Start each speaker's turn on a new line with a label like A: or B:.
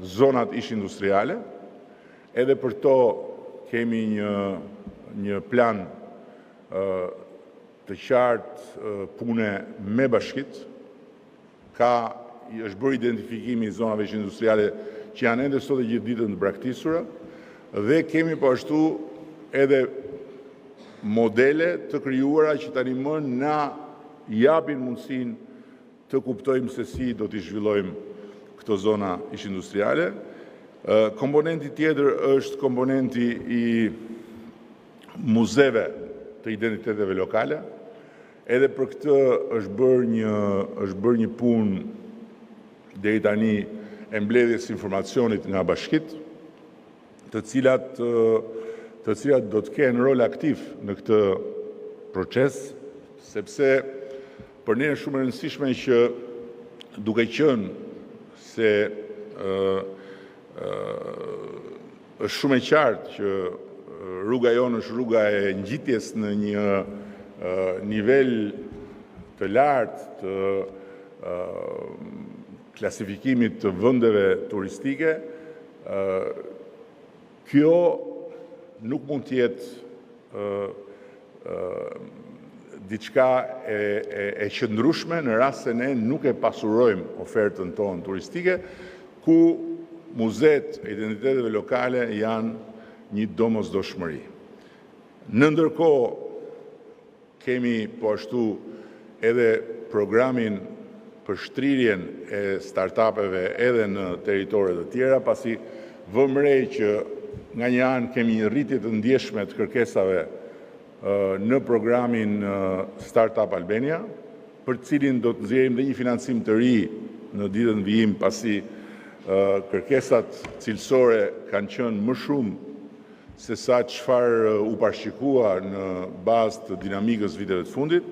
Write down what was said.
A: zonat ish-industriale. Edhe për to kemi një plan të qartë pune me bashkitë. Është bërë identifikimi i zonave ish-industriale, që janë ende sot e gjithë ditën të braktisura dhe kemi po ashtu edhe modele të krijuara që tanimë na japin mundësinë të kuptojmë se si do t'i zhvillojmë këto zona ish-industriale. Komponenti tjetër është komponenti i muzeve të identiteteve lokale. Edhe për këtë është bërë një punë deri tani e mbledhjes së informacionit nga bashkitë, të cilat do të kenë rol aktiv në këtë proces, sepse për ne është shumë e rëndësishme që duke qenë se është shumë e qartë që rruga jonë është rruga e ngjitjes në një nivel të lartë të klasifikimit të vendeve turistike, kjo nuk mund të jetë diçka e qëndrueshme në rast se ne nuk e pasurojmë ofertën tonë turistike, ku muzetë e identiteteve lokale janë një domosdoshmëri. Në ndërkohë kemi po ashtu edhe programin për shtrirjen e startup-eve edhe në territore të tjera, pasi vëmë re që nga një anë kemi një rritje të ndjeshme të kërkesave në programin Startup Albania, për të cilin do të nxjerrim dhe një financim të ri në ditët në vijim, pasi kërkesat cilësore kanë qenë më shumë se sa çfarë u parashikua në bazë të dinamikës viteve të fundit.